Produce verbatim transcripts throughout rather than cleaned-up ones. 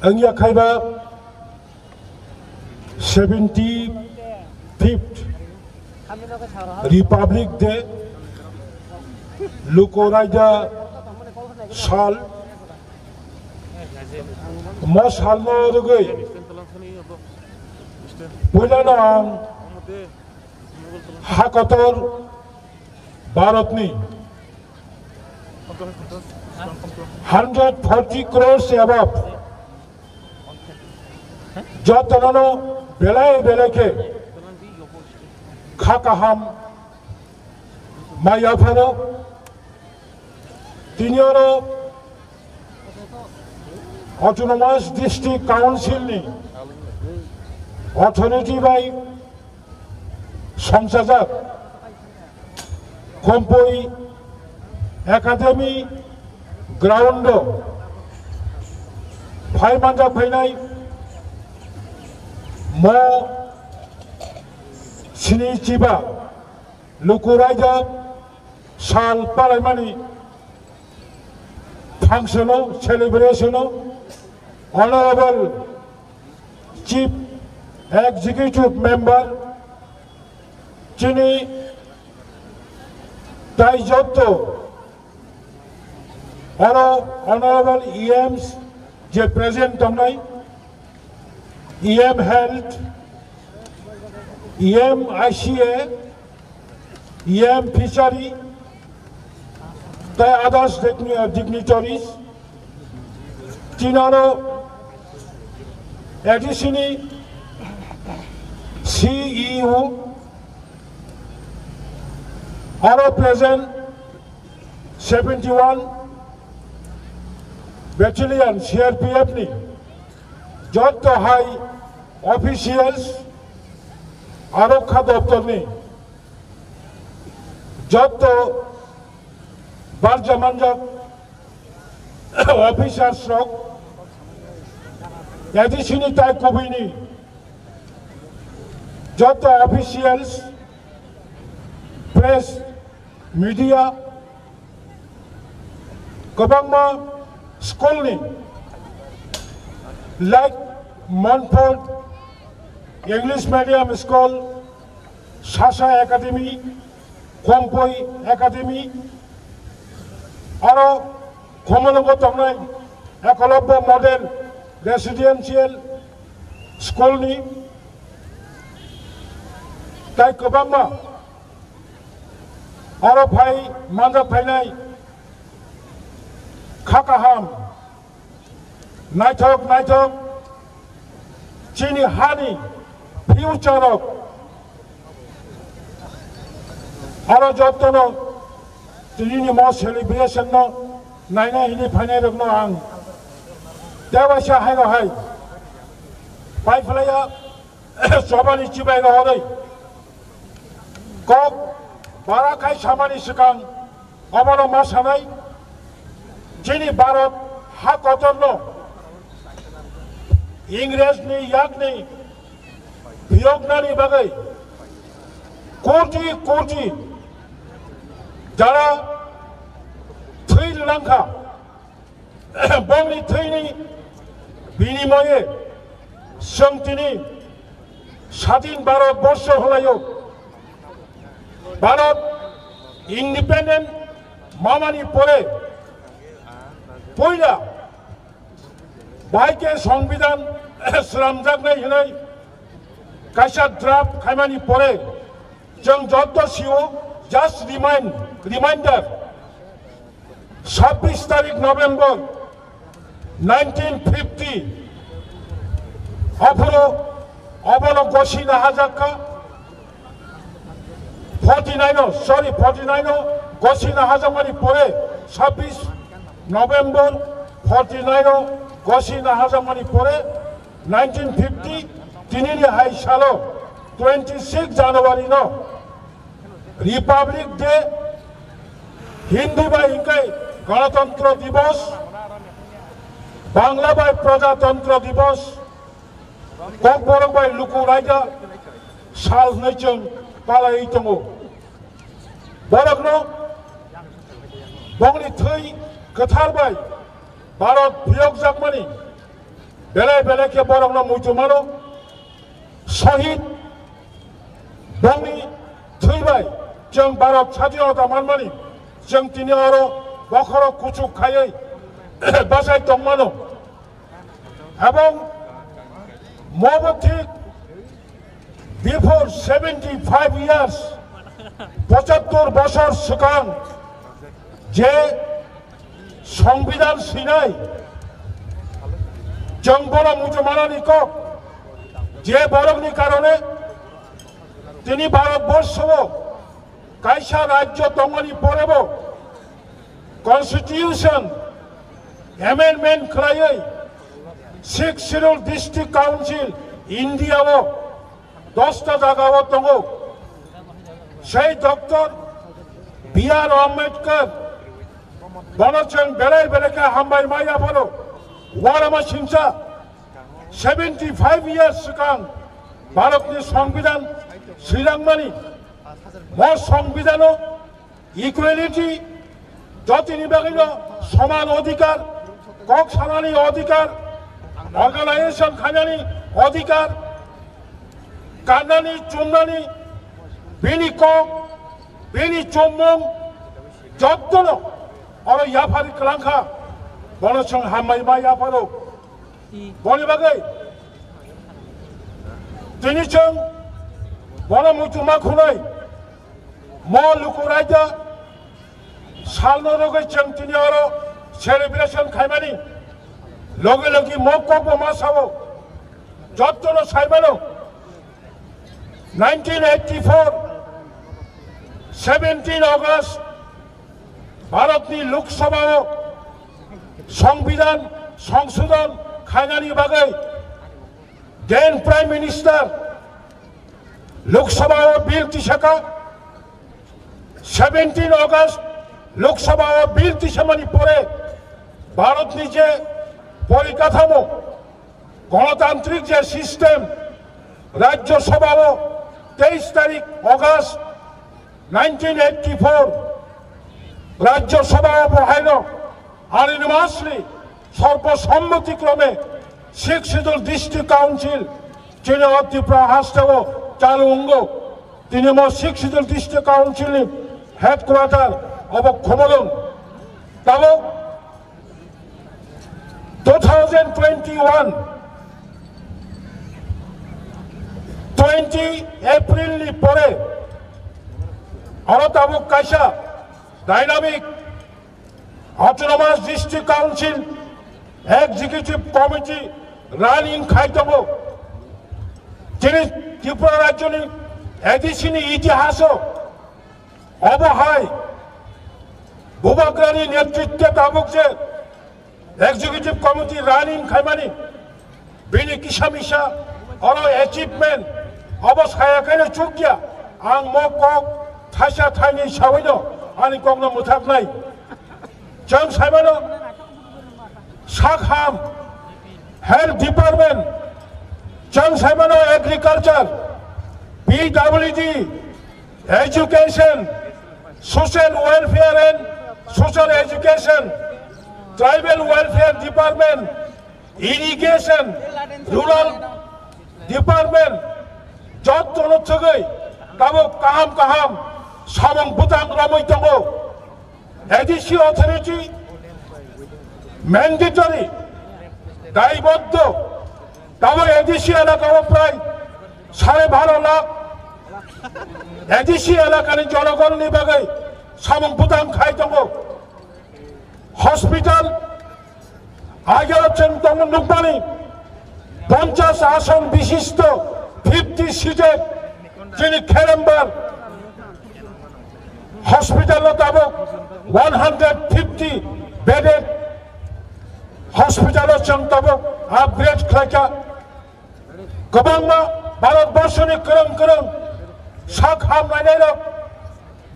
Wngya khaiba seventy fifth Republic Day, Luku Raida sal. Mo salno rwgwi puilano ang ha kotor Bharatni hundred forty crores above jotono belai belai khe kha kaham mai yapharo. Tini oro Autonomous District Council ni authority bai songchajak Khompui Academy ground o phai manjak phainai mo sini chiba Luku Raida sal palaimani function o, celebration o, Honorable Chief Executive Member, chini tai jotto oro Honorable E Ms je present tongnai, E M Health, E M I C A, E M Fishery, tei others digni-, dignitaries, tinano A D C ni C E O, aro present seventy one Battalion C R P F ni jotto hai officials, aro kha doptor ni jotto barja manjak officers rok, A D C ni tai kubui ni jotto officials, press, media, kwbangma school ni, like Montfort English Medium School, Sasa Academy, Khompui Academy, aro Khumulwngo tongnai Ekolobya Model Residential School ni tai kwbangma aro phai manjak phainai kha kaham, naithok naithok chini hani future rok. Aro jotono tinini mo celebration no naina hini phainai rokno ang tewaisa haino hai pai phlaiya. Chobani chibai rohorwi kok bara khai samani swkang obono ma sanai, chini Bharat ha kotorno Ingresni yakni phiyoknani bagwi koti koti jara thwi rwlangkha. Bongni thwini binimoye chwng tini sadin Bharat borsho hwlaio. Bharat independent mamani pore puila bai khe Songbidan slamjaknai hwnwi kaisa draft khaimani pore chwng jotto sio just remind, reminder. Sabbish tarik November nineteen fifty, aphuru obono gosi nahajakha, forty nine o, sorry, forty nine o gosi nahajakmani pore, sabbish November forty nine o gosi nahajakmani pore, nineteen fifty, tinini hai salo twenty six January no Republic Day, Hindi bai hingkai Ganatantro Divos, Bangla bai Prajatantro Divos, Kokborok bai Luku Raida sal hwnwi chwng palaiwi tongo. Borokno bongni thwi kwthar bai Bharat phiyokjakmani Belai belai khe borokno muitu mano. Sohid bongni thwi bai chwng Bharat sadhinota manmani chwng tini oro bokhorok kuchuk khaiwi bachai tongmano. Ebong mobo thik before seventy five years, pochattor bosor swkang je Songbidan swinai, chwng bono muchung manani kok, je borokni karone tini Bharat borso o kaisa rajyo tongmani porebo constitution amendment khlaiwi Sixth Schedule District Council India o dosta jaga o tongo. Sei Doctor B R Ambedkar, bono chwng belai belai khe hambai ma yapharo. Uanama singcha seventy five years swkang Bharatni Songbidan swilangmani. Bo Songbidano equality, jotini bagwino soman odhikar, kok sanani odhikar, organization khainani odhikar, kannani, chumnani, bini kok, bini chummung, jottono oro yaphari kwlangkha, bono chwng hambai ma yapharo. Boni bagwi tini chwng bono muchung ma khunai mo luku raida salno rogwi chwng tini oro celebration khaimani logi logi mo kokbo ma sao, jottono saimano nineteen eighty-four seventeen August Bharatni Lok Sabha o Songbidan songsodon khainani bagwi then Prime Minister Lok Sabha o bill tisaka, seventeen August Lok Sabha o bill tisamani pore Bharatni je porikathamo, gonotantrik je system, Rajya Sabha o teis tarik August nineteen eighty-four Rajya Sabha o bohaino unanimously sorbo sommoti krome Sixth Schedule District Council chini o Tripura hasteo chalu wngo. Tini mo Sixth Schedule District Council ni headquarter obo Khumulwng. Tabuk two thousand twenty-one twenty April ni pore oro tabuk kaisa dynamic Autonomous District Council Executive Committee running khai tongo. Chini Tripura rajyoni A D C ni itihaso obo hai Bubagrani netritwe tabuk je Executive Committee running khaimani bini kisa misa oro achievement obo saya khaino chukya. Ang mo kok thaisa thaini sawino ani kokno mwthaknai. Chwng saimano sak ham, health department, chwng saimano agriculture, P W D, education, social welfare and social education, tribal welfare department, irrigation, rural department, jottono thwgwi tabuk kaham kaham samung bwtang romwi tongo. A D C authority mandatory, daiboddo, tabuk A D C elaka o prai sare baro lakh A D C elakani jonogonni bagwi samung bwtang khai tongo. Hospital, ageo chwng tongo nukmani, ponchas ason bishisto, fifty seated, chini Kherembar hospital o tabuk one hundred fifty bedded hospital o chwng tabuk upgrade khlaikha. Kwbangma Bharat borshoni kwrwng kwrwng sak ham nainairok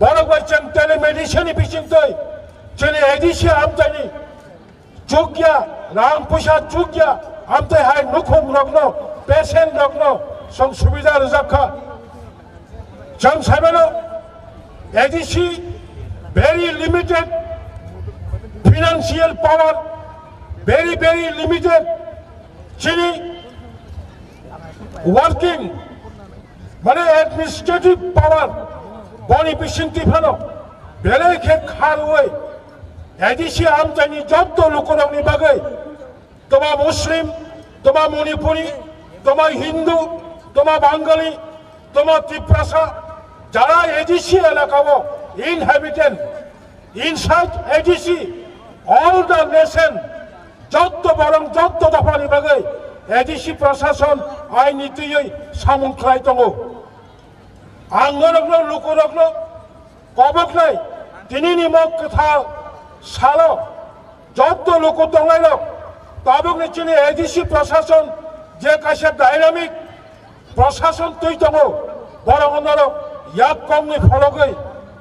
borok bai chwng telemedicine ni bisingtwi chini A D C amchaini chukya, rang puisa chukya, amtwi hai nukhung rokno, patient rokno chwng subida rwjak kha. Chwng saimano A D C very limited financial power, very, very limited. Chini working, mane administrative power, boni bisingtwi phano belai khe kharwi A D C amchaini jotto lukurokni bagwi, toma Muslim, toma Manipuri, toma Hindu, toma Bangali, toma Tiprasa, jara A D C elakao inhabitant, inside A D C, all the nation, jotto borong, jotto dophani bagwi A D C prashason aini twiwi samung khlai tongo. Ang norokno, lukurokno koboknai, tinini mo kwthar salo jotto luku tongnairok, tabukni chini A D C prashason je kaisa dynamic prashason twi tongo, borok norok yak kokni phologwi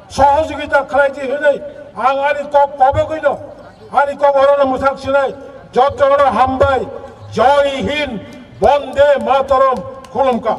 sohojogita khlai di hwnwi ang ani kok kobogwino, ani kok orono mwthang sinai. Jottono hambai, Jai Hind, Bonde Mataram, khulumkha.